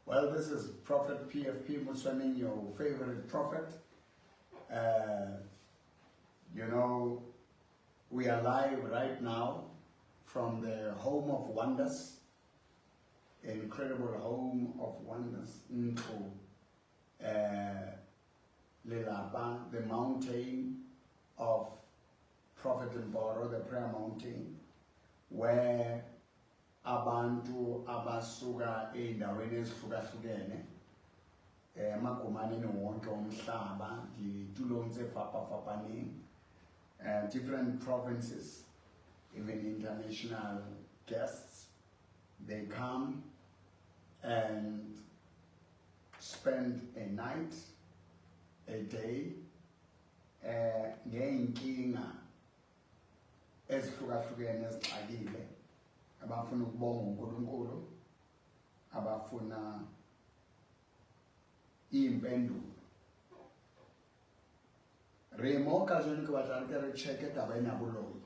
Well, this is Prophet PFP Motsoeneng, your favorite prophet. We are live right now from the home of wonders, incredible home of wonders, Ntlo, Lelapa, the mountain of Prophet Mboro, the prayer mountain, where abantu abasuka ey'ndaweni ezihlukahlukene emagumaneni wonke omhlaba, ditulong tse fapafapaneng, different provinces, even international guests, they come and spend a night, a day, ngey'nkinga ezihlukahlukene ezixakile, abafuna ukubonga uNkulunkulu, abafuna iy'mpendulo. Re mo kajeno ke batla re ke re check-e taba ena boloi,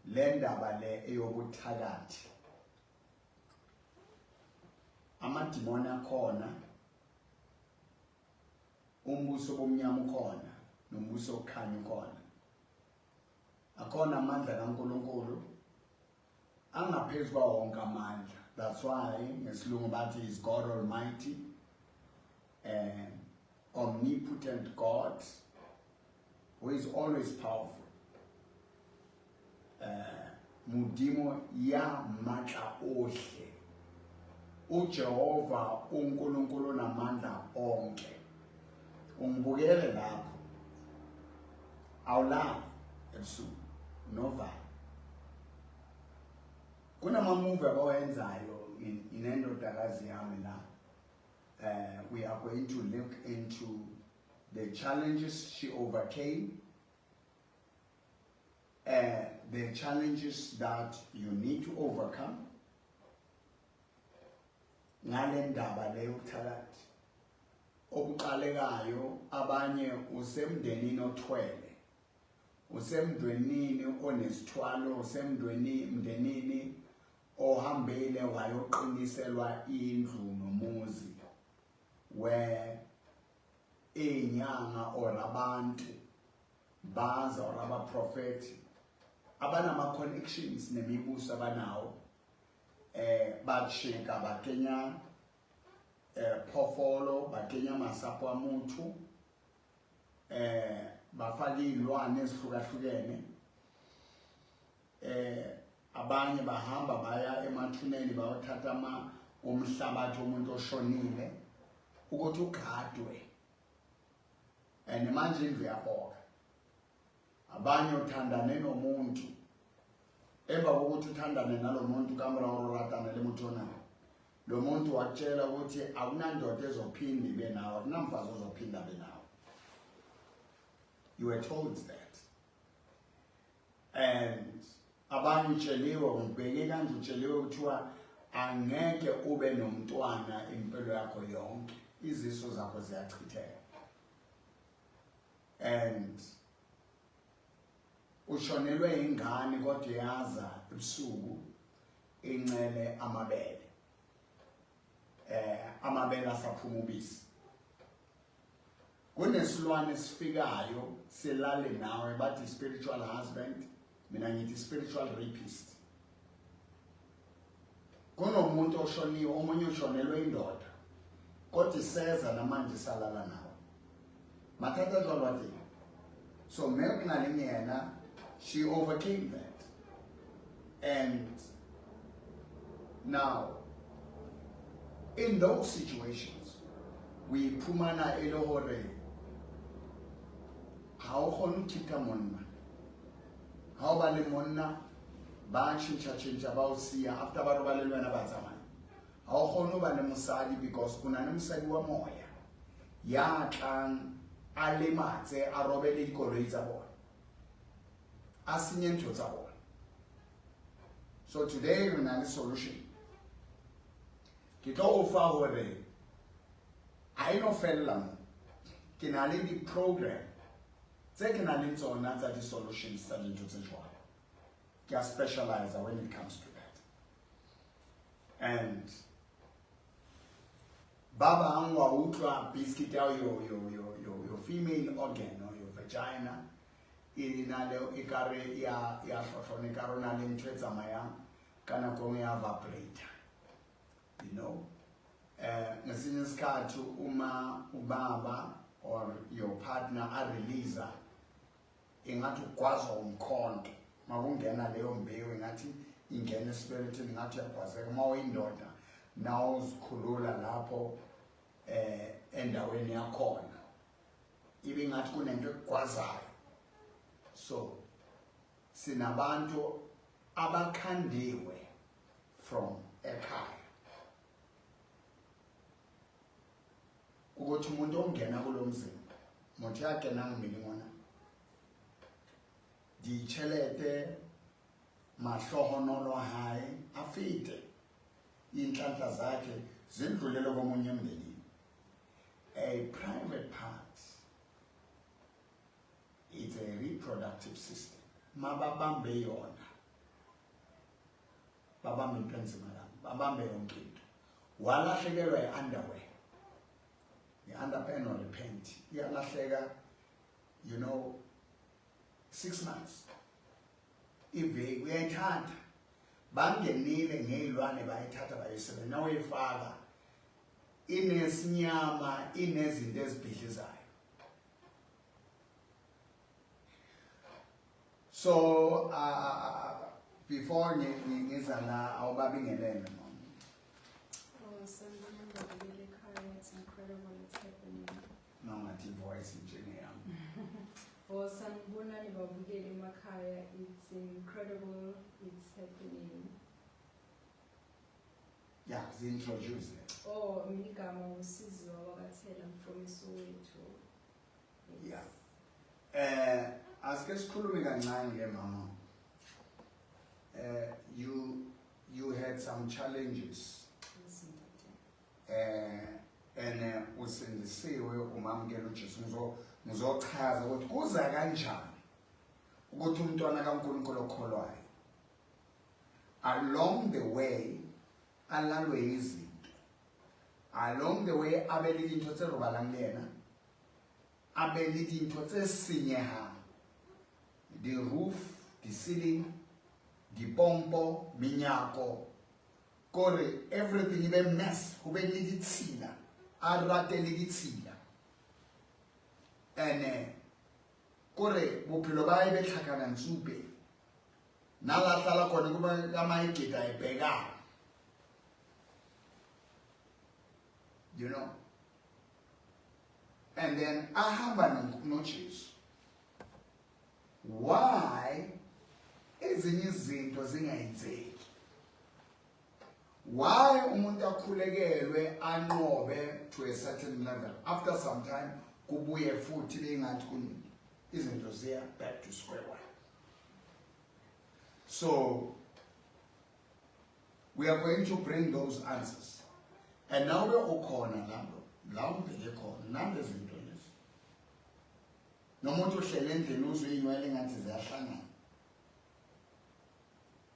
le ndaba le eyobuthakathi, amadimoni akhona, umbuso bomnyama ukhona nombuso wokukhanya ukhona, akhona amandla kaNkulunkulu angaphezu kwawo wonke amandla. That's why ngesilungu bathi is God Almighty and omnipotent God who is always powerful, Modimo ya matla ohle, uJehova uNkulunkulu namandla onke. Ungibukele lapho, awulali ebusuku novalo. Kunama-movie abawenzayo inendodakazi yami la. We are going to look into the challenges she overcame, the challenges that you need to overcome ngale ndaba leyo buthakathi obuqalekayo. Abanye usemndenini othwele, usemndenini onesithwalo, usemndweni mndenini ohambile wayoqiniselwa indlu nomuzi where iy'nyanga or abantu baza or abaprofethi abanama-connections nemibuso abanawo, ba cheka, ba kenya phoofolo, ba kenya masapo a motho, bafaka iy'lwane ezihlukahlukene, abanye bahamba baya emathuneni bayothatha ama umhlabathi womuntu oshonile ukuthi ugadwe, and manje indlu yaboka. Abanye uthandane nomuntu, emva kokuthi uthandane nalo muntu, ka mora o ratana le motho ona, lo muntu wakutshela ukuthi akunandoda ezophinda ibe nawe, akunamfazi ozophinda abe nawe. You were told that. And abanye utsheliwe, ungibheke kanje, utsheliwe kuthiwa angeke ube nomntwana impilo yakho yonke, izisu zakho ziyachitheka. And ushonelwe ingane, kodwa iyaza ebusuku incele amabele, amabele asaphuma ubisi. Kunesilwane esifikayo silale nawe, bathi spiritual husband, mina ngithi spiritual rapist. Kunomuntu oshoniwe, omunye ushonelwe indoda, kodwa iseza namanje salala nawe. Mathata jwalo a teng. So mme ke na le yena, she overcame that, and now in those situations o iphumana e le hore ha o kgone ho khipha monna. Ha o ba le monna, ba tjhentjha tjhentjha, ba o siya after ba robale le wena, ba tsamaya. Ha o kgone ho ba le mosadi because o na le mosadi wa moya ya tlang a lematse, a robe le dikoloi tsa bona, a senye ntho tsa bona. So today re na le solution. Ke tlo o fa hore ha e no fella mo. Ke na le di-program tse ke na le tsona tsa di-solutions tsa dintho tse jwalo. Ke a specialize when it comes to that. And Ba bang wa utlwa biscuit ya your female organ or your vagina e na le e kare ya ya hlohlone, e kare o na le ntho e tsamayang ka nako nngwe ya vibrator, you know. Ngesinye isikhathi uma ubaba or your partner a release, ingathi ugwazwa umkhonto. Makungena leyo mbewu, ingathi ingena esibelethweni, ingathi uyagwazeka. Uma uyindoda nawe uzikhulula lapho endaweni yakhona, ibe ngathi kunento ekugwazayo. So sinabantu abakhandiwe from ekhaya ukuthi umuntu ongena kulo mzimba, motho ya kenang mmeleng ona, ditjhelete, mahlohonolo a hae a fete, iy'nhlanhla zakhe zindlulele komunye emndenini. A private part, it's a reproductive system. Mababambe yona, babambe into enzima kabi, babambe yonke into. Walahlekelwa i-underwear, i-underpan or i-panty iyalahleka, 6 months, iveki uyayithatha. Bangenile ngey'lwane, bayithatha, bayisebenza. Nawuyifaka inesinyama, inezinto ezibhidlizayo. So before ngiza la, awubabingelele, mama. Oh, sanibona babukeli ekhaya. It's incredible, it's happening. Nongathi voice njengeyami. Oh, sanibonani babukeli emakhaya. It's incredible, it's happening. Yeah, zi-introduce. Oh, mina igama uSiziwa wakaThela, I'm from Soweto. Yes. Yeah. Asike sikhulume kancane ke, mama. You had some challenges. Yes, ntate. And usindisiwe, umamukela uJesu. Ngizochaza ukuthi kuza kanjani ukuthi umntwana kaNkulunkulu okholwayo along the way alalwe izinto, along the way abe le dintho tse robalang le yena, a be le dintho tse senyehang, di-roof, di-ceiling, dipompo, menyako, kore everything e be mess, ho be le ditshila, a rate le ditshila. Ene kore bophelo ba e be tlhakana ntsupe nna la hlala khona kuba kamaigida ebhekana. And then ahamba noJesu, why ezinye izinto zingayenzeki? Why umuntu akhulekelwe, anqobe to a certain level, after some time kubuye futhi bengathi izinto ziya back to square one? So we are going to bring those answers, and nawe ukhona lapho la ubheke khona nale zinto lezi, noma uthi uhlele endlini, uzwe iy'nwele engathi ziyahlangana,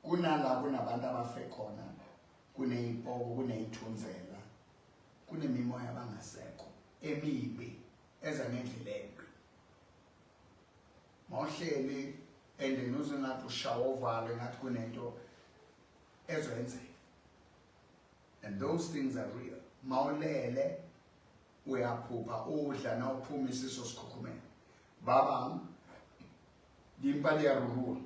kunala kunabantu abafe khona, kuney'poko, kuney'thunzela, kunemimoya abangasekho emibi eza ngendlela embi. Mawuhleli endlini, uzwe ngathi ushawa uvalo, engathi kunento ezoyenzeka, and those things are real. Mawulele uyaphupha udla, nawuphuma isiso sikhukhumele. Ba bang dimpa di a ruruha,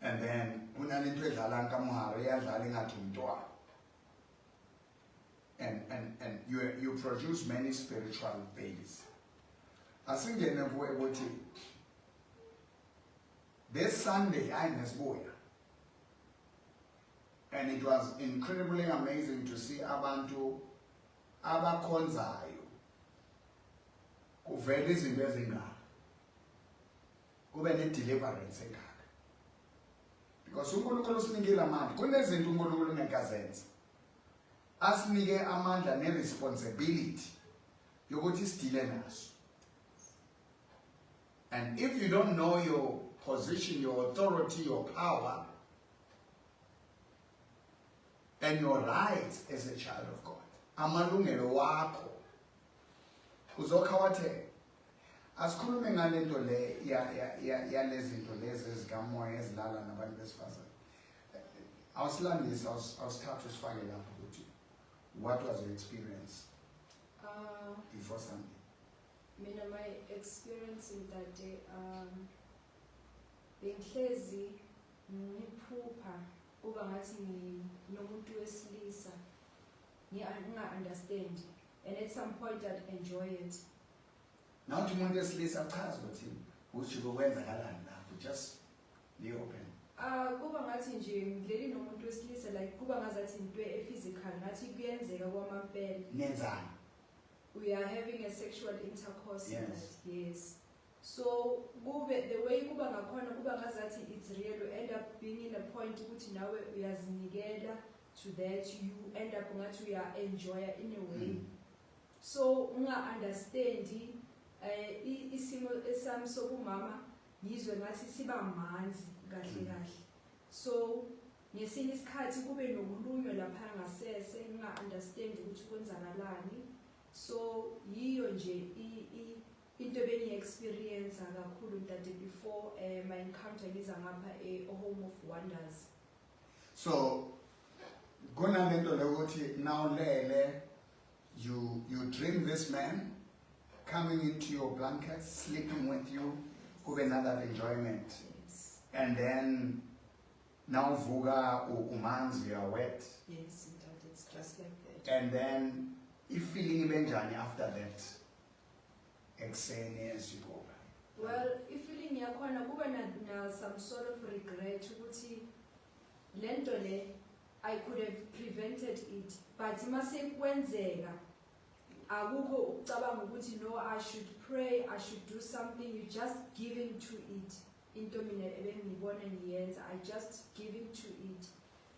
and then ho na le ntho e dlalang ka mohare, ya dlala engathi umntwana, and you produce many spiritual babies. Asingene kuwe ukuthi this Sunday ayi nesibuya, and it was incredibly amazing to see abantu abakhonzayo kuvela izinto ezingaka, kube ne-deliverance engaka, because uNkulunkulu usinikile amandla. Kunezinto uNkulunkulu ngeke azenze, asinike amandla ne-responsibility yokuthi sidile naso. And if you don't know your position, your authority, your power, And your rights as a child of God. Amalungelo wakho. Uzokhawatheka. Asikhulume ngalento le ya ya yalezinto lezi ezikamoya ezilala nabantu besifazane. Awusilandise awusithathe usifake lapho ukuthi what was your experience before Sunday? Mina my experience ntate bengihlezi ngiphupha kuba ngathi nginomuntu wesilisa nginga-understand and at some point I'd enjoy it. Nawuthi umuntu wesilisa chaza ukuthi usho kwenzakalani lapho, just be open. Kuba ngathi nje ngileli nomuntu wesilisa, like kuba ngazathi into e-physical, ngathi kuyenzeka kwamampela. Nenzani? We are having a sexual intercourse. Yes. That, yes. So kube the way kuba ngakhona kuba ngazathi it's real, you end up being in a point ukuthi nawe uyazinikela to that, you end up ngathi uya enjoy in a way. So unga understand isimo esami sokumama, ngizwe ngathi siba manzi kahle kahle. So ngesinye isikhathi kube nokulunywa lapha ngasese, nginga understand ukuthi kwenzakalani. So yiyo nje into bengiyi-experience kakhulu ntate before my encounter ngiza ngapha e-Home of Wonders. So kunalento lokuthi nawulele you dream this man coming into your blanket, sleeping with you, kube another enjoyment. Yes. And then nawuvuka umanzi, you are wet. Yes, ntate, it's just like that. And then i-feeling ibenjani after that ekuseni as you go by? Well, i-feeling yakhona kuba na some sort of regret ukuthi lento le I could have prevented it, but mase kwenzeka akukho ukucabanga ukuthi no, I should pray, I should do something. You just give in to it. Into mina ebengiyibona ngiyenza, I just give in to it.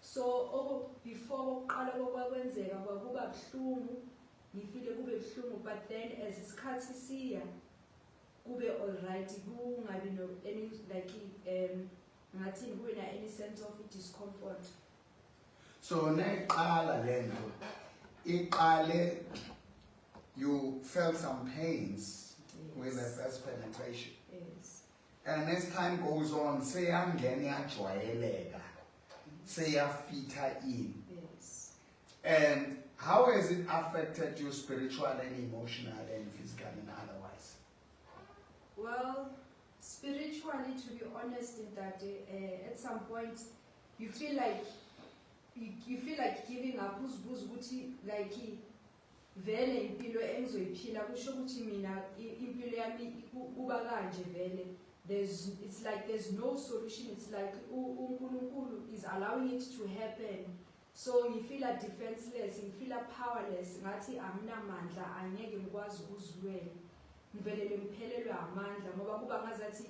So before kokuqala kokwakwenzeka kwakuba buhlungu, ngifile kube buhlungu, but then as isikhathi siya kube all right, kungabi no any like ngathini, kube na any sense of discomfort. So neqala lento iqale, you felt some pains with the first penetration. Yes. And as time goes on seyangena yajwayeleka, seyafitha in. Yes. And how has it affected you spiritually and emotionally and physically and otherwise? Well, spiritually, to be honest, in that at some point you feel like you feel like giving up, uzibuza ukuthi like vele impilo engizoyiphila kusho ukuthi mina impilo yami kuba kanje vele. There's it's like there's no solution. It's like uNkulunkulu is allowing it to happen. So ngifeel defenseless, ngifeel powerless, ngathi anginamandla, angeke ngikwazi ukuzilwela, ngivelele ngiphelelwe amandla ngoba kuba ngazathi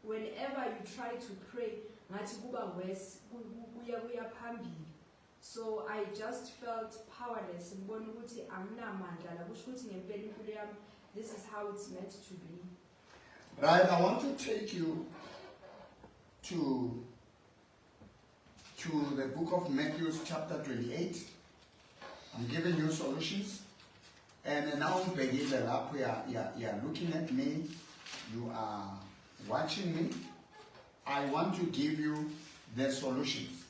whenever you try to pray ngathi kuba worse, kuya phambili. So I just felt powerless, ngibona ukuthi anginamandla la, kusho ukuthi ngempela impilo yami, this is how it's meant to be. Right, I want to take you to the book of Matthew chapter 28. I'm giving you solutions. And now ngibhekile lapho, you are looking at me, you are watching me. I want to give you the solutions.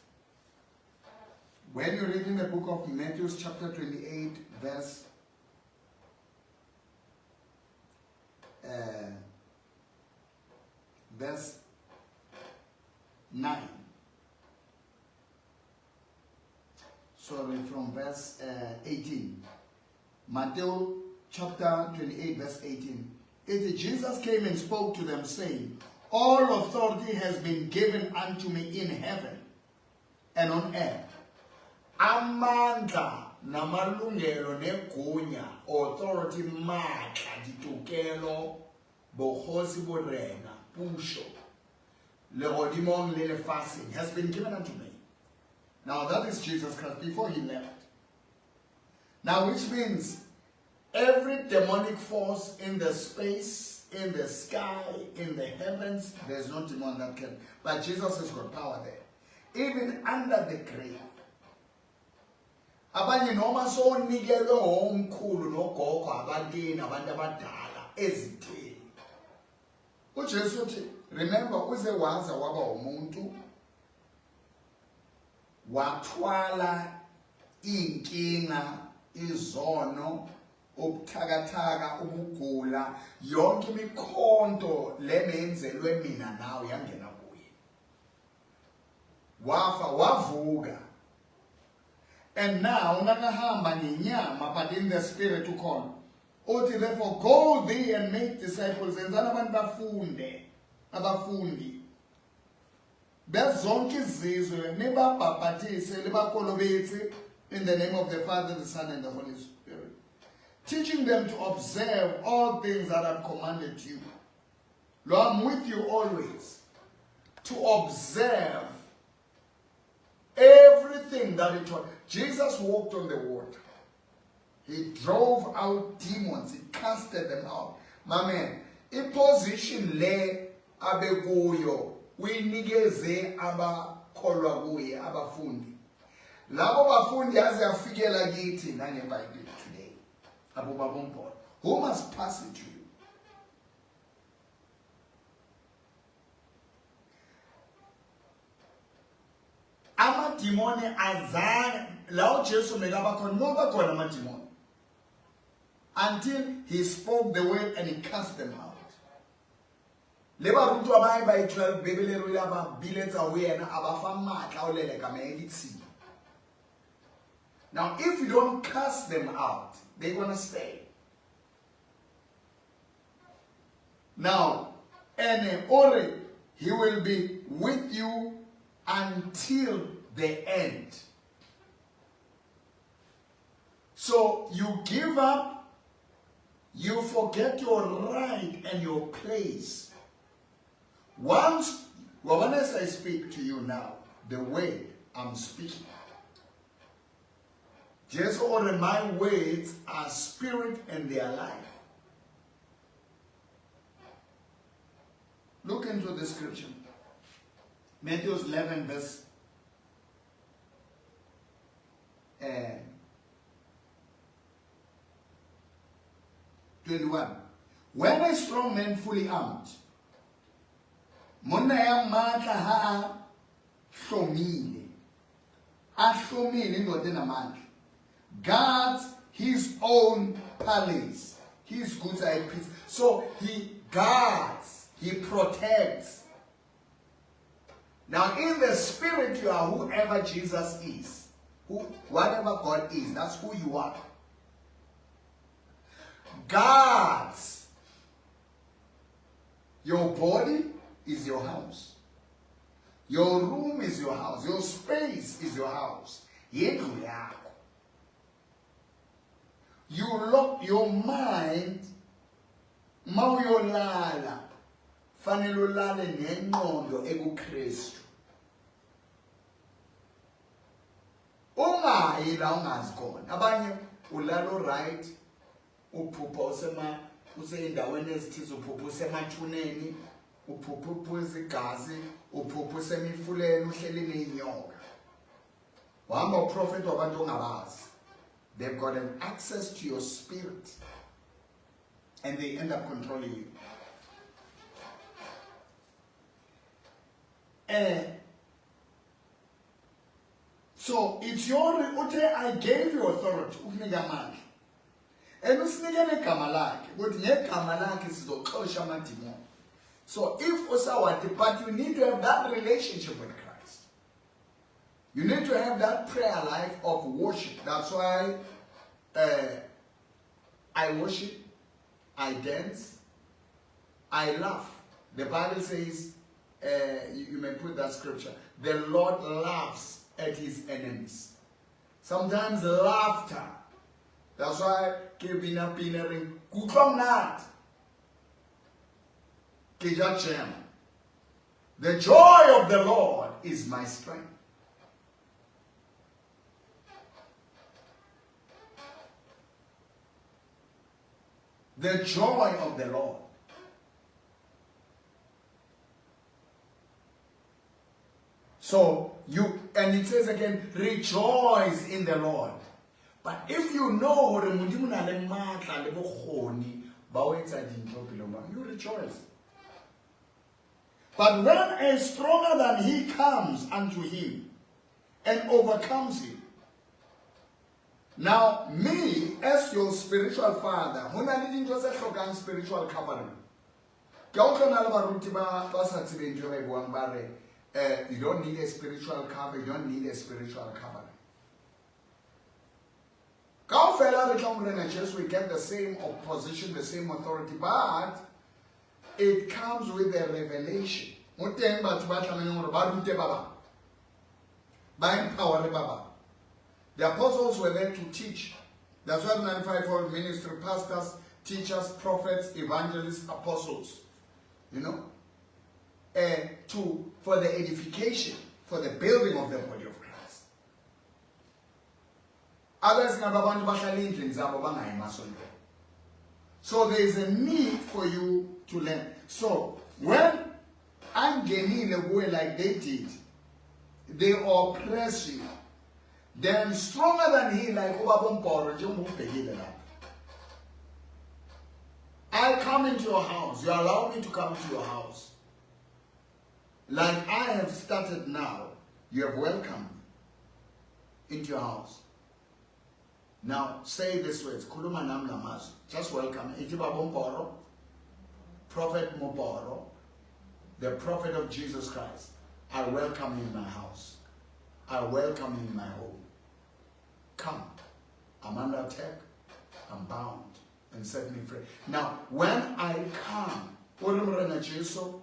When you read in the book of Matthew chapter 28, verse 9. Sorry, from verse 18. Matthew chapter 28, verse 18. It Jesus came and spoke to them, saying, "All authority has been given unto me in heaven and on earth." Amandla namalungelo negunya, authority, matla, ditokelo, bokgosi, borena, puso, legodimong le lefatsheng has been given unto me. Now that is Jesus Christ before he left. Now, which means every demonic force in the space, in the sky, in the heavens, there's no demon that can. But Jesus has got power there. Even under the grave. Abanye noma sowunikelwe omkhulu nogogo abakini abantu abadala ezitheni. UJesu uthi remember uze waza waba umuntu wathwala inkinga izono ubuthakathaka ukugula yonke imikhonto lemenzelwe mina nawe yangena kuye wafa wavuka and now nakahamba ngenyama but in the spirit ukhona uthi therefore go thee and make disciples enzani abantu bafunde abafundi bezonke izizwe nibabhabhathise libakolobetse in the name of the Father, the Son, and the Holy Spirit, teaching them to observe all things that I've commanded you. Lord, I'm with you always to observe everything that he taught. Jesus walked on the water. He drove out demons. He casted them out. My man, iposition le abekuyo uyinikeze abakholwa kuye abafundi. Labo bafundi yaze yafikela kithi nangeBhayibheli today. Abo babombolo. Who must pass it to you? Amadimoni azange la uJesu mekaba khona ngoba khona amadimoni until he spoke the word and he cast them out. Le barutwa ba hae ba i-12 Bibele e rile a ba biletsa ho yena a ba fa matla a ho leleka meya e ditshila. Now if you don't cast them out, they're gonna stay. Now, ene ore he will be with you until the end. So you give up, you forget your right and your place. Once, well, as I speak to you now, the way I'm speaking, Jesus ordered my words are spirit and they are life. Look into the scripture. Matthew 11 verse 21. When a strong man fully armed, monna ya matla ha a hlomile, a hlomile indoda enamandla, guards his own palace, his goods are at peace. So he guards, he protects. Now in the spirit you are whoever Jesus is. Who, whatever God is, that's who you are. Guards. Your body is your house. Your room is your house. Your space is your house. Yindlu yakho. You lock your mind mawuyolala fanele ulale nengqondo ekuKristu. Ungayi la ungazi khona. Abanye ulala right uphupha usema useyindaweni ezithize uphupha usemathuneni uphupha uphuza igazi uphupha usemifuleni uhleli ney'nyoka wahamba uprofeti wabantu ongabazi. They've got an access to your spirit and they end up controlling you. So it's your uthe I gave you authority ukunika amandla. And usinike negama lakhe ukuthi ngegama lakhe sizoxosha amadimoni. So if usawati, but you need to have that relationship with Christ. You need to have that prayer life of worship. That's why I worship, I dance, I laugh. The Bible says, you may put that scripture, the Lord laughs at his enemies. Sometimes laughter. That's why ke bina pina reng kutlwa monate. Ke ja jam. The joy of the Lord is my strength. The joy of the Lord. So you, and it says again, rejoice in the Lord. But if you know hore Modimo o na le matla le bokgoni ba ho etsa dintho bophelong ba, you rejoice. But when a stronger than he comes unto him and overcomes him. Now, me as your spiritual father, ho na le dintho tse hlokang spiritual covering. Ke a utlwa na le baruti ba sa tsebeng ntho e ba e buang ba re, you don't need a spiritual cover, you don't need a spiritual covering. Kaofela re tla Morena Jesu, we get the same opposition, the same authority, but it comes with a revelation. Ho teng batho ba tlamehileng hore ba rute ba bang, ba empower ba bang. The apostles were there to teach. That's why the fivefold ministry, pastors, teachers, prophets, evangelists, apostles. You know? To for the edification, for the building of the body of Christ. Others ngabe abantu bahlala ey'ndlini zabo bangayi emasontweni. So there is a need for you to learn. So when angenile kuwe like they did, they oppress you. Then stronger than he, like ubaba uMboro njengoba ubhekile lapha. I come into your house. You allow me to come to your house. Like I have started now, you have welcomed me into your house. Now say this words, khuluma nami lamazwi. Just welcome. Ithi baba uMboro, Prophet Moboro, the prophet of Jesus Christ. I welcome you in my house. I welcome you in my home. Come. I'm under attack. I'm bound. And set me free. Now, when I come, o re Morena Jesu,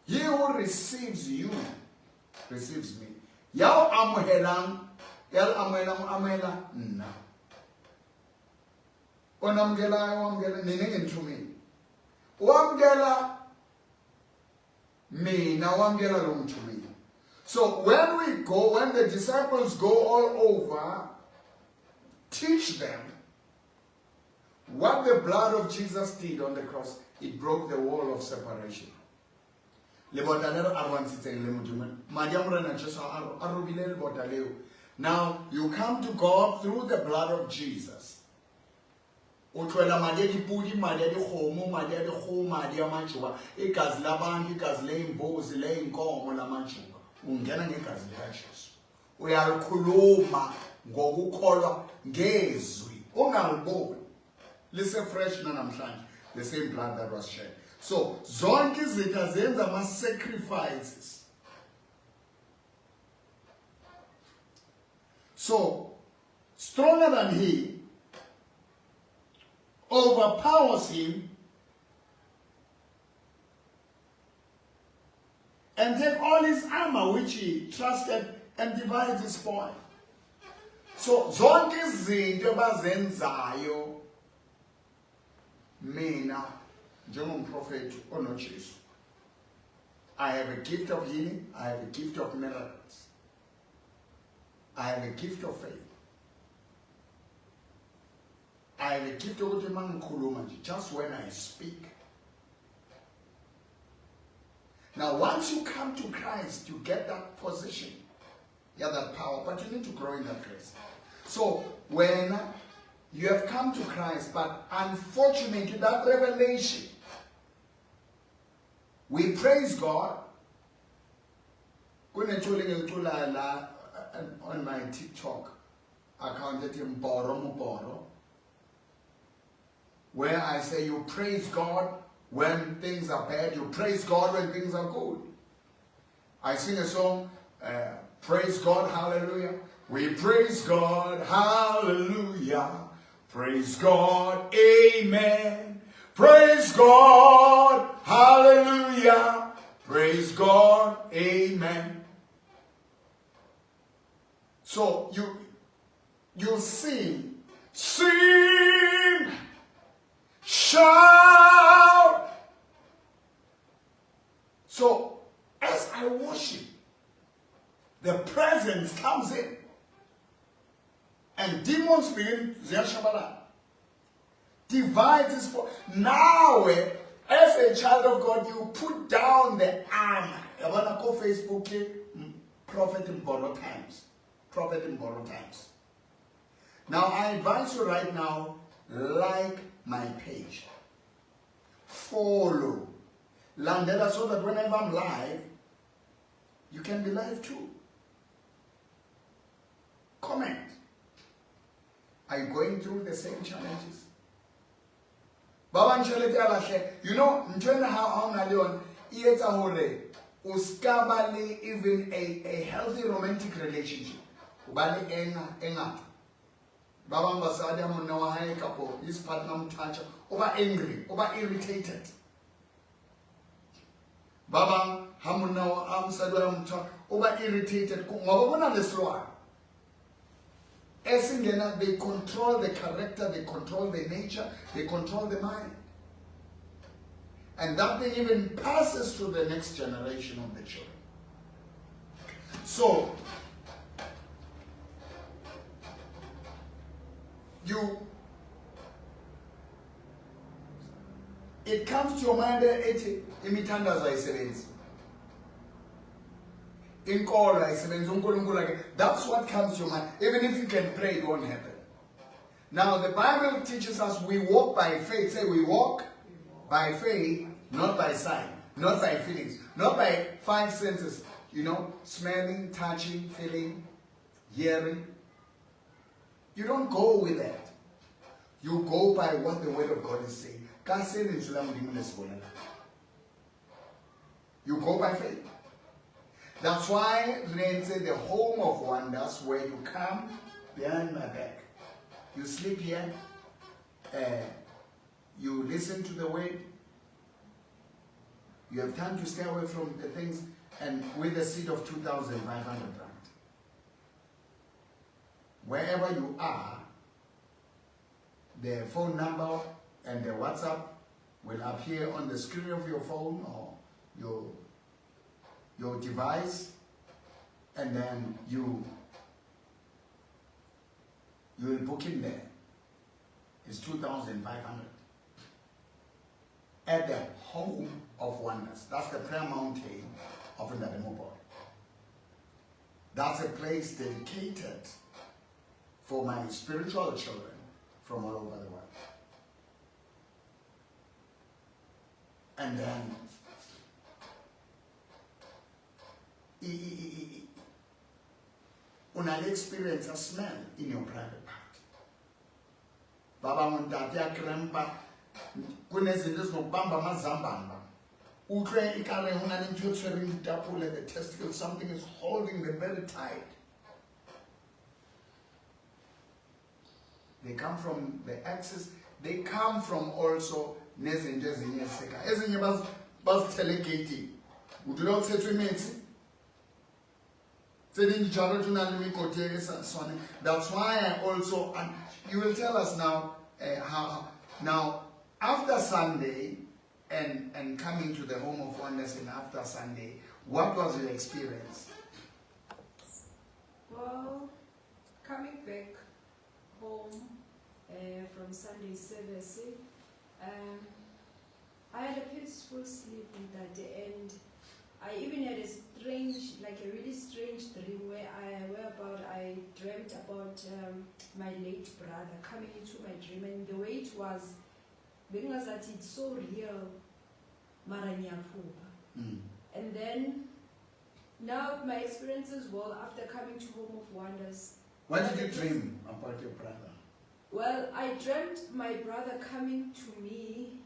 he who receives you receives me. Ya o amohelang, ya le amohelang, o amohela nna. O namukelayo, o amukela mina engimthumile. O amukela mina, o amukela lo ngithumile. So when we go, when the disciples go all over, teach them what the blood of Jesus did on the cross. It broke the wall of separation. Lebota le re arwantshitseng le Modimo, madi a Morena Jesu a robile lebota leo. Now you come to God through the blood of Jesus. O tlohela madi a dipudi, madi a dikgomo, madi a dikgoho, madi a majuba, igazi labantu, igazi ley'mbuzi, ley'nkomo lamajuba. Ungena ngegazi likaJesu. Uyalikhuluma ngokukholwa ngezwi ungaliboni. Lise fresh nanamhlanje, the same blood that was shed. So zonke izitha zenza ama sacrifices. So stronger than he overpowers him and take all his armor which he trusted and divides his spoil. So zonke izinto abazenzayo mina njengomprofeti onoJesu, I have a gift of healing, I have a gift of miracles, I have a gift of faith, I have a gift yokuthi uma ngikhuluma nje, just when I speak. Now once you come to Christ, you get that position, yeah, that power, but you need to grow in that grace. So when you have come to Christ, but unfortunately that revelation, we praise God. Kunethuli engilithulayo la on my TikTok account ethi Mboro Muboro, where I say you praise God when things are bad, you praise God when things are good. I sing a song, praise God, hallelujah. We praise God, hallelujah. Praise God, amen. Praise God, hallelujah. Praise God, amen. So you sing, sing, shout. So as I worship, the presence comes in and demons begin ziyashabalala. Divides his. Now, as a child of God, you put down the armor. Yabona ko Facebook Prophet Mboro Times. Prophet Mboro Times. Now I advise you right now, like my page. Follow. Landela, so that whenever I'm live, you can be live too. Comment. Are you going through the same challenges? Ba bang tjhelete ya lahle. You know, ntho ena ha o na le yona e etsa hore o ska ba le even a healthy romantic relationship. O ba le enga e ngata. Ba bang basadi ha monna wa hae kapo his partner mo touch, o ba angry, o ba irritated. Ba bang ha monna wa a mosadi wa motho o ba irritated ngoba bona le selwane. Esingena, they control the character, they control the nature, they control the mind. And that thing even passes to the next generation of the children. So, it comes to your mind ethi imithandazo ayisebenzi. Inkolo ayisebenzi, uNkulunkulu ake. That's what comes to your mind. Even if you can pray, it won't happen. Now, the Bible teaches us we walk by faith. Say, we walk by faith, not by sight, not by feelings, not by five senses. You know, smelling, touching, feeling, hearing. You don't go with that. You go by what the word of God is saying. Ka se lentswe la Modimo le se bolelang. You go by faith. That's why re entse the home of wonders, where you come behind my back. You sleep here. You listen to the word. You have time to stay away from the things, and with a seed of 2,500 rand. Wherever you are, the phone number and the WhatsApp will appear on the screen of your phone or your device, and then you will book in there. It's 2,500. At the home of wonders. That's the prayer mountain of Ntate Mopolo. That's a place dedicated for my spiritual children from all over the world. And then o na le experience a smell in your private part. Ba bangwe ntate ya crampa, kunezinto ezinokubamba amazambane ba. Utlwe ekare ho na le ntho e tshwereng ditapole, the testicle, something is holding them very tight. They come from the axis. They come from also nezinto ezinye eziseka. Ezinye bazithele egeyitini. O dula o tshetswe metsi. Tse ding dijalo di na le mekoti e sa tshwaneng. That's why I also, and you will tell us now, how, now, after Sunday and coming to the home of wonders and after Sunday, what was your experience? Well, coming back home from Sunday service, I had a peaceful sleep in that day, and I even had a strange, like a really strange dream whereabout I dreamt about my late brother coming into my dream, and the way it was, bengazathi it's so real, mara ngiyaphupha. And then, now my experiences, well, after coming to Home of Wonders. What did you dream about your brother? Well, I dreamt my brother coming to me,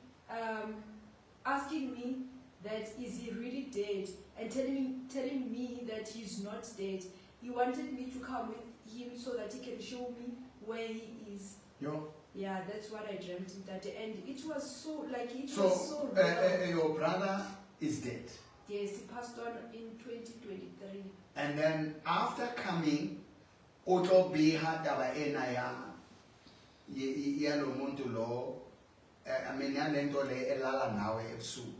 asking me that is he really dead, and telling me that he's not dead. He wanted me to come with him so that he can show me where he is. Yo. Yeah, that's what I dreamt that day, and it was so like it So, was so real. Your brother is dead. Yes, he passed on in 2023. And then after coming, o tlo beha taba ena ya ya lo muntu lo, I mean, ya lento le elala nawe ebusuku.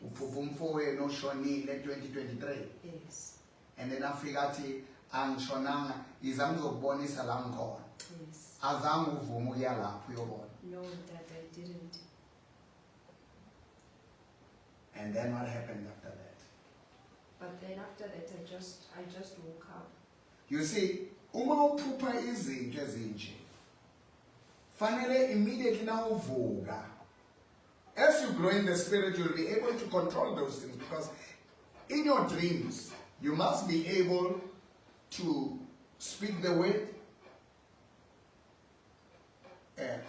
Uphupha umfowenu oshonile 2023. Yes. And then afika athi angishonanga, iza ngizokubonisa la ngikhona. Yes. Azange uvume ukuya lapho uyobona. No, that I didn't. And then what happened after that? But then after that, I just woke up. You see, Uma uphupha izinto ezinje, fanele immediately nawuvuka, as you grow in the spirit, you'll be able to control those things, because in your dreams you must be able to speak the word,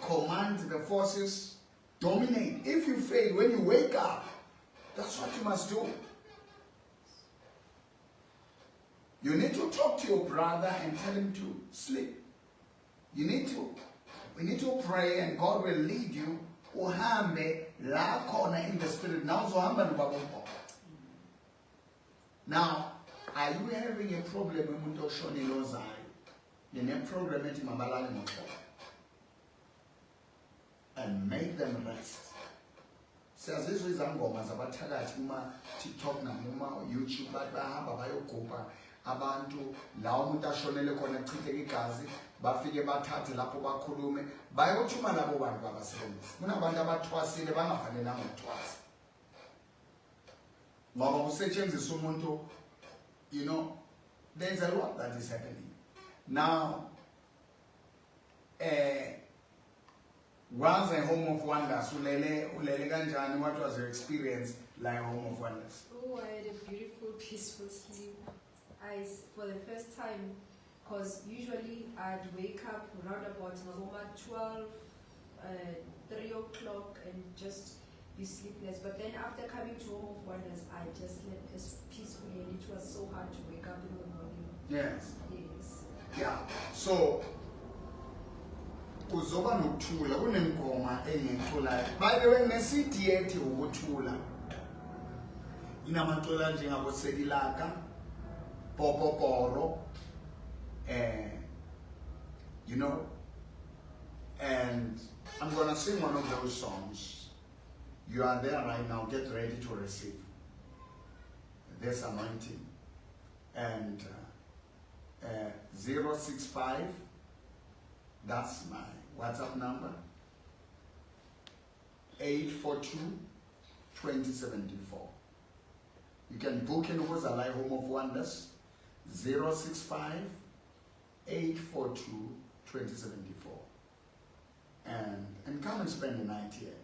command the forces, dominate. If you fail, when you wake up, that's what you must do. You need to talk to your brother and tell him to sleep. You need to, we need to pray and God will lead you. Uhambe la khona in the spirit. Now uzohamba nobaba uMboko. Now, are you having a problem umuntu oshonile ozayo? Nine-program ethi mabalale ngoxolo. And make them rest. Siyazizwa izangoma zabathakathi kuma TikTok nakuma YouTube, bathi bayahamba bayogubha abantu la umuntu ashonele khona, kuchitheke igazi, bafike bathathe lapho, bakhulume, bayothuma labo bantu babasebenzisa. Kunabantu abathwasile bangafanelanga ukuthwasa ngoba kusetshenziswa umuntu. There's a lot that is happening now. Was a Home of Wonders, ulele kanjani? What was your experience la Home of Wonders? Oh, I had a beautiful, peaceful sleep. For the first time, because usually I'd wake up around about ngaboma 12, 3 o'clock and just be sleepless. But then after coming to Home of Wonders, I just slept peacefully, and it was so hard to wake up in the morning. Yes. Yeah, so uzoba nokuthula. Kunengoma engiyiculayo, by the way, ngine-CD ethi Ukuthula, inamaculo anjengabo Sedilaka, Popoporo, and I'm gonna sing one of those songs. You are there right now, get ready to receive this anointing. And 065, that's my WhatsApp number, 842 2074. You can book in ukuza Home of Wonders, 065 842 2074, and come and spend the night here.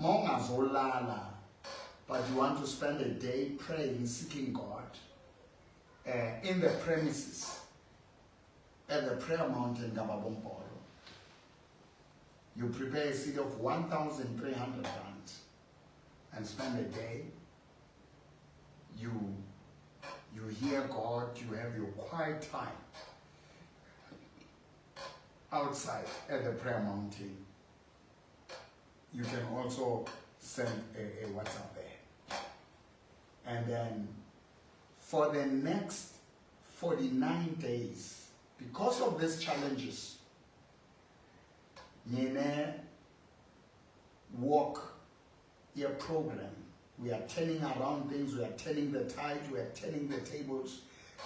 Mongazolala, but you want to spend a day praying, seeking God in the premises at the prayer mountain Gababompolo. You prepare a seed of 1,300 rand and spend a day. You hear God, you have your quiet time outside at the prayer mountain. You can also send a WhatsApp there. And then for the next 49 days, because of these challenges, ngine walk year program. We are turning around things, we are turning the tide, we are turning the tables.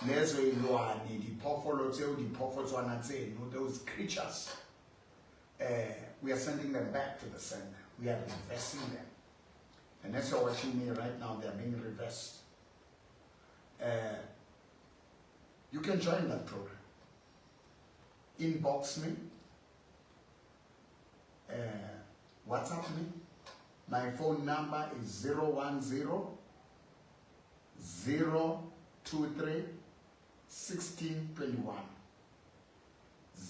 Lezo ilwane, diphoofolo tseo, diphoofotswana tseno, those creatures, we are sending them back to the sender. We are reversing them. And as you're watching me right now, they are being reversed. You can join that program. Inbox me, WhatsApp me. My phone number is 010 023 1621.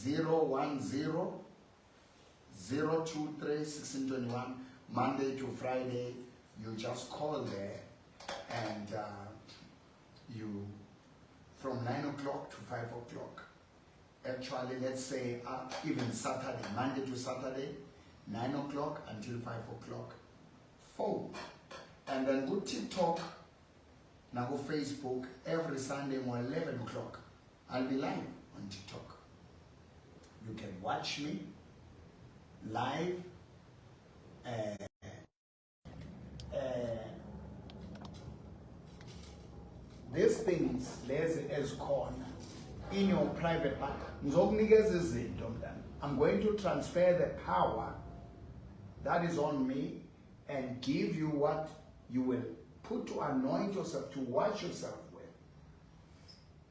010 023 1621. Monday to Friday, you just call there and you, from 9 o'clock to 5 o'clock. Actually, let's say even Saturday, Monday to Saturday, 9 o'clock until 5 o'clock. Phone. And then go TikTok, now go Facebook every Sunday at 11 o'clock. I'll be live on TikTok. You can watch me live. These things lezi ezikhona in your private part, ngizokunikeza izinto, mntana. I'm going to transfer the power that is on me and give you what you will put to anoint yourself, to wash yourself with,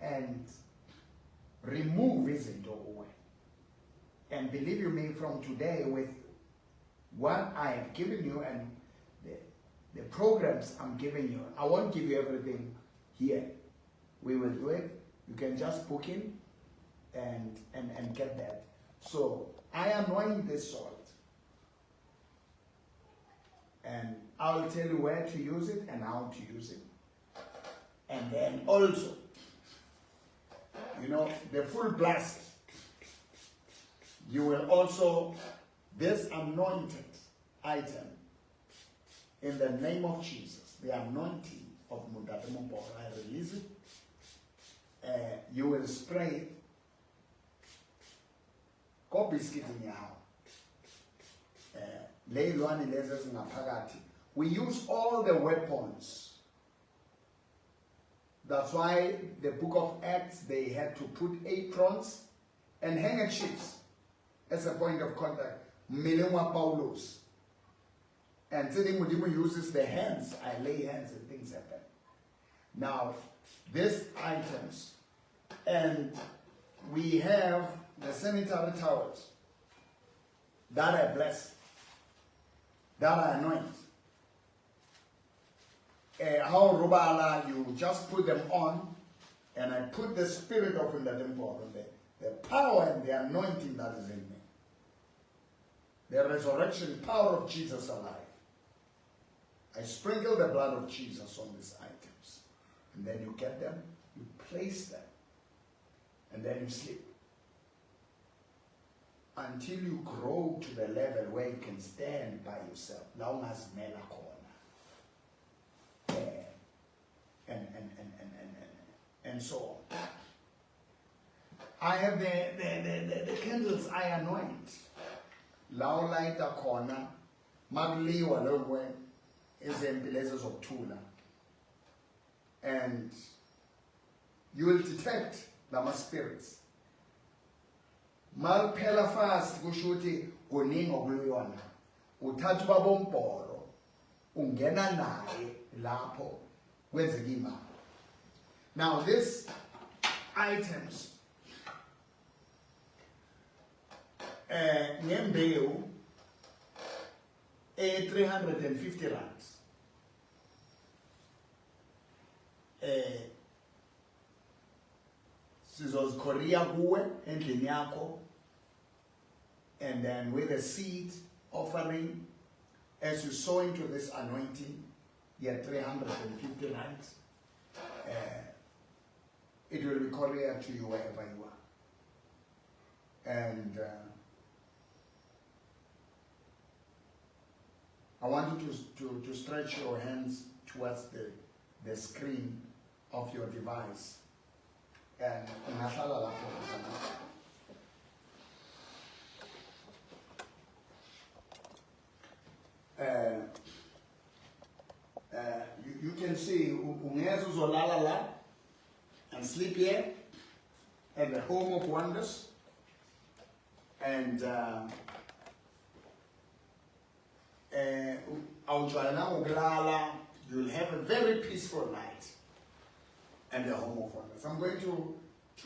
and remove izinto kuwe. And believe you me, from today, with what I have given you and the programs I'm giving you, I won't give you everything here. We will do it. You can just book in and get that. So I anoint this salt. And I'll tell you where to use it and how to use it. And then also, you know, the full blast, you will also, this anointed item, in the name of Jesus, the anointing of Ntate Momporo, I release it. You will spray it. Ko biscuit ya hao. Le ilwane lezi ezingaphakathi. We use all the weapons. That's why the book of Acts, they had to put aprons and handkerchiefs as a point of contact. Mmeleng wa Paulos. And tse ding Modimo uses the hands. I lay hands and things happen. Now, these items, and we have the sanitary towels that I bless, that I anoint. How robala, you just put them on, and I put the spirit of Ntate Momporo, the power and the anointing that is in me. The resurrection power of Jesus alive. I sprinkle the blood of Jesus on these items. And then you get them, you place them, and then you sleep. Until you grow to the level where you can stand by yourself. La ungazimela khona. And so on. I have the candles I anoint. La ulayita khona, makuliwa lokwe, izempi lezo zokuthula. And you will detect lama spirits. Maliphela fast kusho ukuthi kuningi okuluyona. Uthatha ubaba uMbhoro ungena naye lapho kwenzeka imali. Now these items ngembewu e 350 rands. Sizozikhoriya kuwe endlini yakho, and then with a seed offering as you sow into this anointing, yeah, 350 rands, it will be couriered to you wherever you are. And I want you to stretch your hands towards the screen of your device. And ungahlala lapho. You can see ungeza uzolala la and sleep here at the home of wonders. And awujwayelanga ukulala, you'll have a very peaceful night at the home of wonders. I'm going to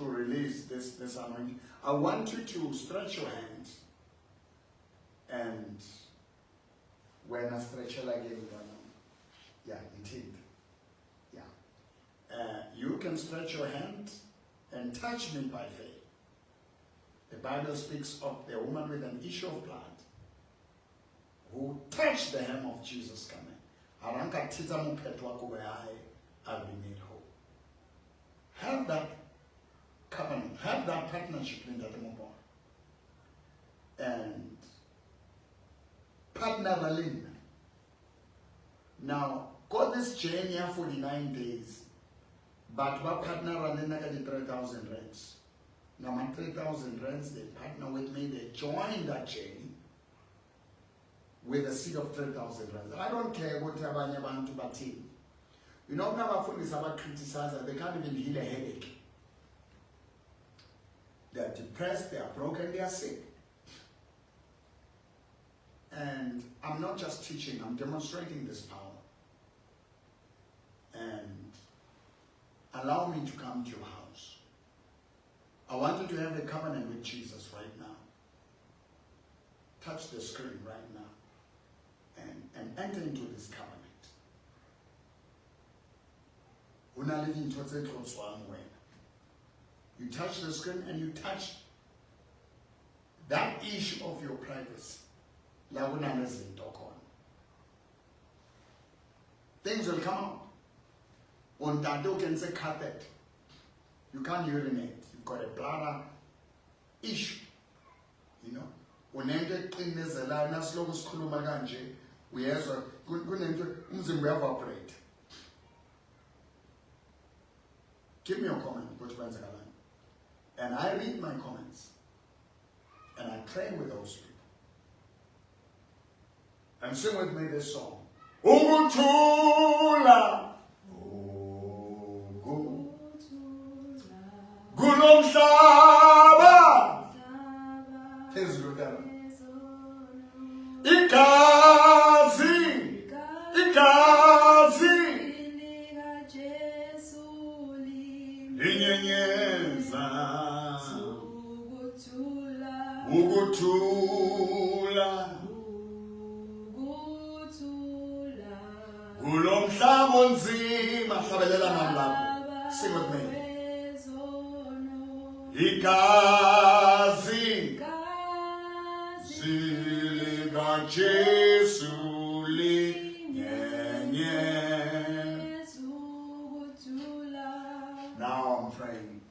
release this anointing. I want you to stretch your hands, and when I stretch it again, yeah, indeed. Yeah. You can stretch your hand and touch me by faith. The Bible speaks of the woman with an issue of blood who touched the hem of Jesus' garment. Aranka titsa mophetho wa kobo ya hae, I'll be made whole. Have that covenant, have that partnership in that mobile. And partner le nna. Now, got this journey ya 49 days, but ba partner le nna ka di 3,000 rands. Now, my 3,000 rands, they partner with me, they join that journey with a seed of 3,000 rands. I don't care what abanye abantu bathini. You know, kunabafundisi aba-criticize, they can't even heal a headache. They are depressed, they are broken, they are sick. And I'm not just teaching, I'm demonstrating this power. And allow me to come to your house. I want you to have a covenant with Jesus right now. Touch the screen right now and enter into this covenant. Ho na le dintho tse tlo tswang wena. You touch the screen and you touch that issue of your privacy. La ho na le zinto khona. Things will come out. O ntate o kentse carpet. You can't urinate. You've got a bladder issue. You know? Unento eqinezelayo nasiloko sikhuluma kanje uyezwa kunento umzimba uyavibrate. Give me your comment ukuthi kwenzakalani. And I read my comments. And I pray with those people. And sing with me this song. Ukuthula. Kulomhlaba. Phezulu dala. Igazi. Igazi. Linyenyeza. Ukuthula. Kulomhlaba onzima hlabelela nami lapho. Sing with me. Igazi likaJesu linyenye. Now I'm praying.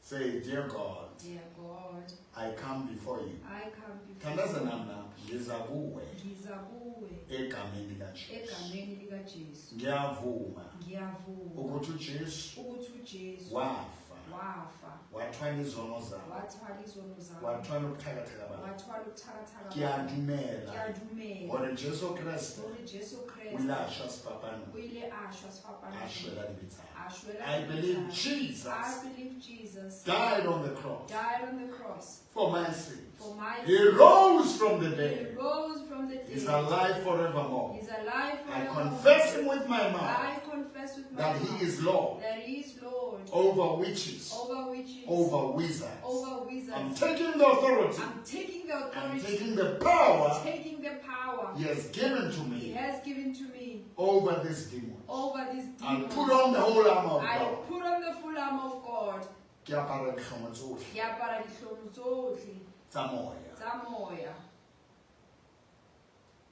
Say, dear God, Dear God, I come before you. I come before Thandaza you. nami lapho. Ngiza kuwe Ngiza kuwe egameni likaJesu. egameni likaJesu. Ngiyavuma Ngiyavuma ukuthi uJesu ukuthi uJesu wafa, wafa, wathwala izono zami, wathwala izono zami, wathwala ubuthakathaka bami. wathwala ubuthakathaka bami. Ngiyadumela Ngiyadumela gore Jesu Kriste gore Jesu o Kriste ile a shwa sefapanong, o ile a shwa a sefapanong, shwela dibe tsa ka. a shwela I dibe believe tsa ka. Jesus I believe Jesus died on the cross died on the cross for my sins. for my He sins. rose from the He dead. rose from the He's dead. alive forevermore. He's alive I forevermore. confess him with my mouth I confess with my that mouth he is Lord that he is Lord over witches, over witches, over wizards. over wizards. I'm taking the authority. I'm taking the I'm authority. taking the power taking the power he has given to he me has given to me over this demon. over this I'll demon. put on the whole armor of I God. put on the full armor of God. Ke apara dihlomo tsohle Ke apara dihlomo tsohle tsa moya. tsa moya.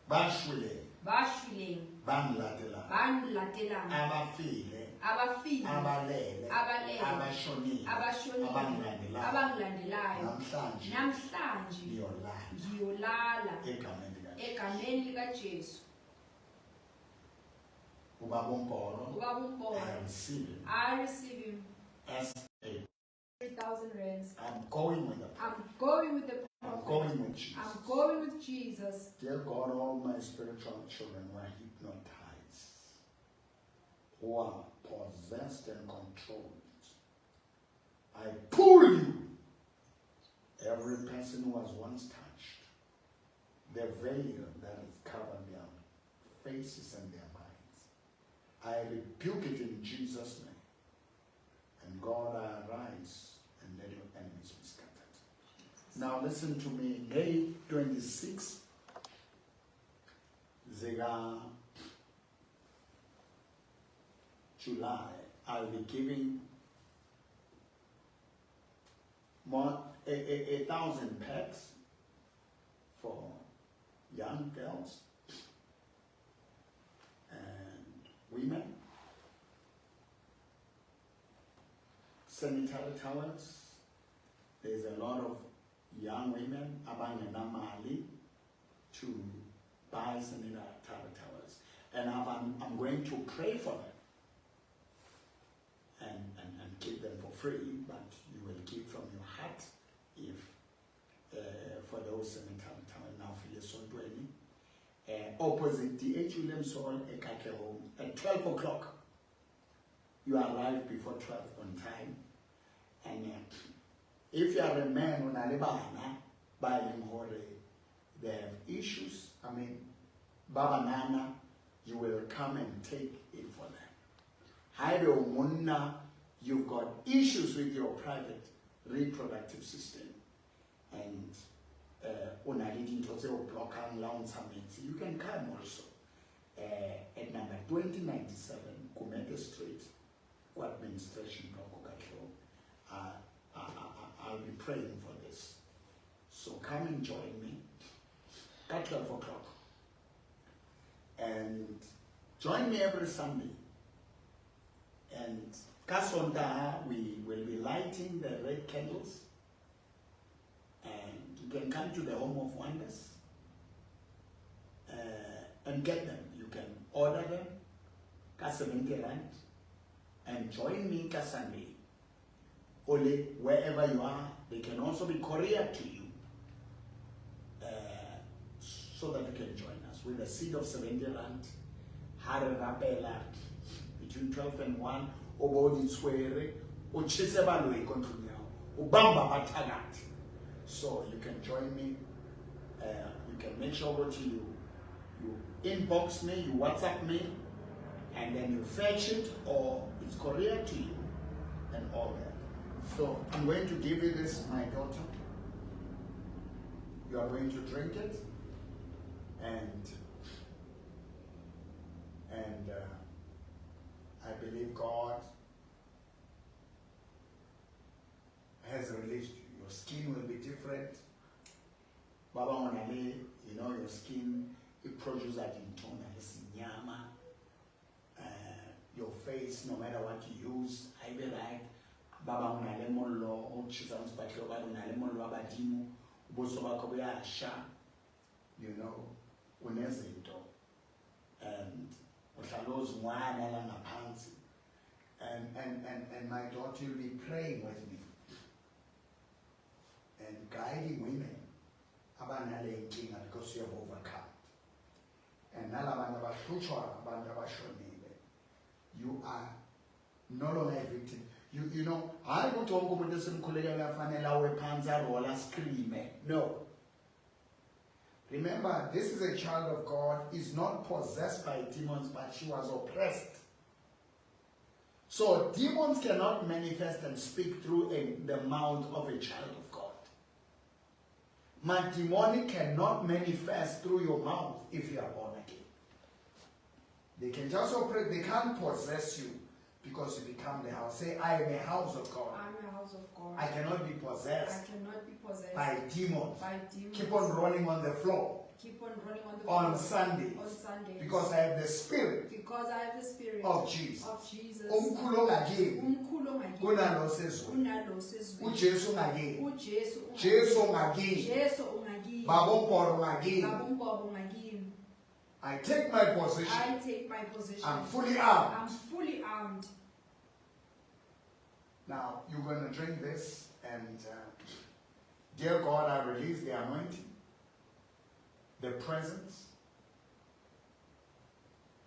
Ba shweleng, Ba shweleng, ba nlatelang, ba nlatelang, abafile, abafile, abalele, abalele, abashonile, abashonile, abangilandelayo. abangilandelayo. Namhlanje Namhlanje ngiyolala ngiyolala egameni likaJesu. egameni likaJesu. Ubaba uMboro, Ubaba uMboro, I receive him I receive him as a 3,000 rands. I'm going with the I'm going with the I'm prophet. going with Jesus. I'm going with Jesus. Dear God, all my spiritual children were hypnotized, who are possessed and controlled. I pull you. Every person who was once touched, the veil that has covered their faces and their minds, I rebuke it in Jesus' name. And God, I arise and let your enemies be scattered. Now listen to me. May 26, Zega July, I'll be giving more 1,000 packs for young girls and women, sanitary towels. There's a lot of young women abangenamali to buy sanitary towels, and I'm going to pray for them and give them for free, but you will give from your heart if for those sanitary towels. Now for esontweni, opposite DH Williams Hall at Katlehong at 12 o'clock. You arrive before 12 on time. And if you are a man o na le bana ba e leng hore they have issues, I mean, ba banana, you will come and take it for them. Haebe o monna, you've got issues with your private reproductive system and o na le dintho tse o blockang la o ntsha metsi, you can come also at number 2097 Gumede Street, ko administration block ko Katlehong. I'll be praying for this. So come and join me at 12 o'clock. And join me every Sunday. And ka Sontaha, we will be lighting the red candles. And you can come to the Home of Wonders and get them. You can order them ka 70 rand and join me ka Sunday. Ole, wherever you are, they can also be couriered to you so that you can join us with a seed of 70 rand. Ha re rapela between 12 and 1, o bo di tshwere, o tjhese baloi ko ntlong ya hao, o bamba bathakathi. So you can join me. You can make sure that you inbox me, you WhatsApp me, and then you fetch it or it's couriered to you and all that. So I'm going to give you this, my daughter. You are going to drink it, and I believe God has released you. Your skin will be different. Baba onale, you know, your skin, it produces that dintho, o na le senyama. Your face, no matter what you use, I be right. Ba bang o na le mollo o tjhesang sefahlego, ba re o na le mollo wa badimo, boso ba ka bo ya sha, you know, unezinto and uhlala uzingwana la ngaphansi. And my daughter will be praying with me and guiding women abanale nkinga because you have overcome. And nalabantu abahlutshwa abantu abashonile, you are no longer a victim. Hayi ukuthi wonke umuntu esimkhulekela afanele awe phansi arola scream. No. Remember, this is a child of God, is not possessed by demons, but she was oppressed. So demons cannot manifest and speak through the mouth of a child of God. My demonic cannot manifest through your mouth if you are born again. They can just operate, they can't possess you because you become the house. Say, I am a house of God. I'm a house of God. I cannot be possessed. I cannot be possessed by demons. By demons. Keep on rolling on the floor. Keep on rolling on the On floor. Sundays. On Sundays. Because I have the spirit. Because I have the spirit of Jesus. Of Jesus. Umkhulu ongakimi. Umkhulu ongakimi. Kunalo sezweni. Kunalo sezweni. uJesu ungakimi. uJesu ungakimi. Jesu ungakimi. Jesu ungakimi. Baba uMboro ungakimi. Baba uMboro ungakimi. I take my position. I take my position. I'm fully armed. I'm fully armed. Now, you're going to drink this, and dear God, I release the anointing, the presence,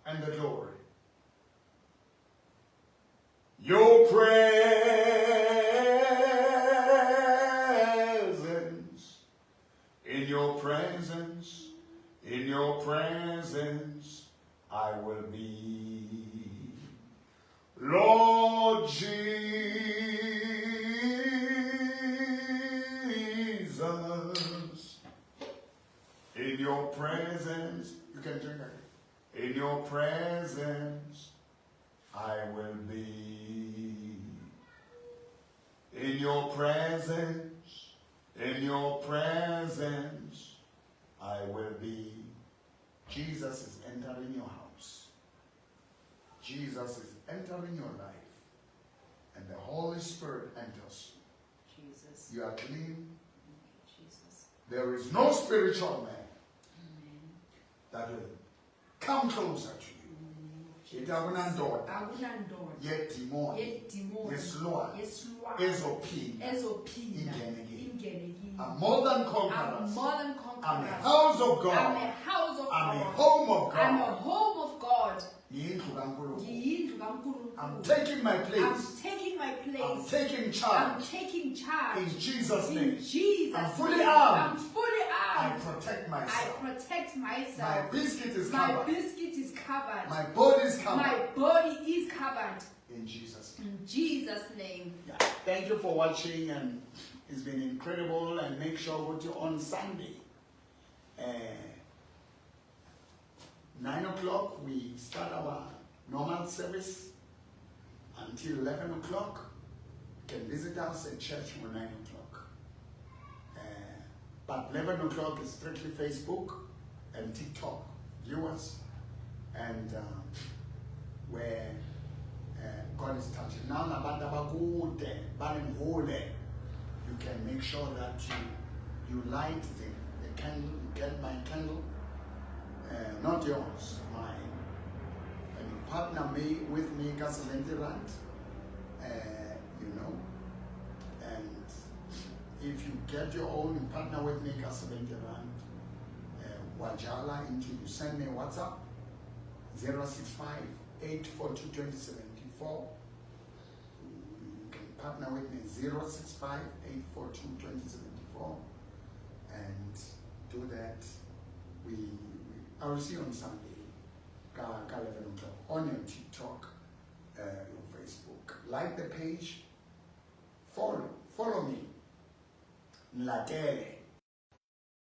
and the glory. Your presence, in your presence, in your presence, I will be. Lord Jesus, in your presence, you can drink it. In your presence, I will be. In your presence, in your presence, I will be. Jesus is entering your house. Jesus is entering your life. And the Holy Spirit enters you. Jesus. You are clean. Thank you, Jesus. There is no spiritual man Amen. that will come closer to you. In the name of Ithi akunandoda Akunandoda. yedimoni Yedimoni. yesilwane Yesilwane. ezophila Ezophila. ingene kimi. Ingene kimi. I'm more than I'm conquerors. more than I'm a conquerors. house of I'm a God. house of I'm a God. home of I'm a God. home of God. Ngiyindlu kaNkulunkulu. Ngiyindlu kaNkulunkulu. I'm taking my I'm place. taking my place. I'm taking I'm charge. taking charge. In Jesus' In name. Jesus' I'm fully name. armed. I'm fully I armed. protect I myself. protect myself. My biscuit is My covered. biscuit is covered. My body is covered. My body is covered. In Jesus' name. In Jesus name. Yeah. Thank you for watching, and it's been incredible. And make sure go to on Sunday, 9 o'clock we start our normal service until 11 o'clock. You can visit us at church for 9 o'clock. But 11 o'clock is strictly Facebook and TikTok viewers, and where God is touching. Now, nabantu abakude, balengule, you can make sure that you light the candle, you get my candle, not yours, mine. And you partner me with me ka 70 rand, And if you get your own, you partner with me ka 70 rand, wajala into, you send me a WhatsApp, 065 842 2074. You can partner with me 065 842 2074 and do that. We I will see you on Sunday, ka 11 o'clock on your TikTok, your Facebook. Like the page, follow me. Nlatele.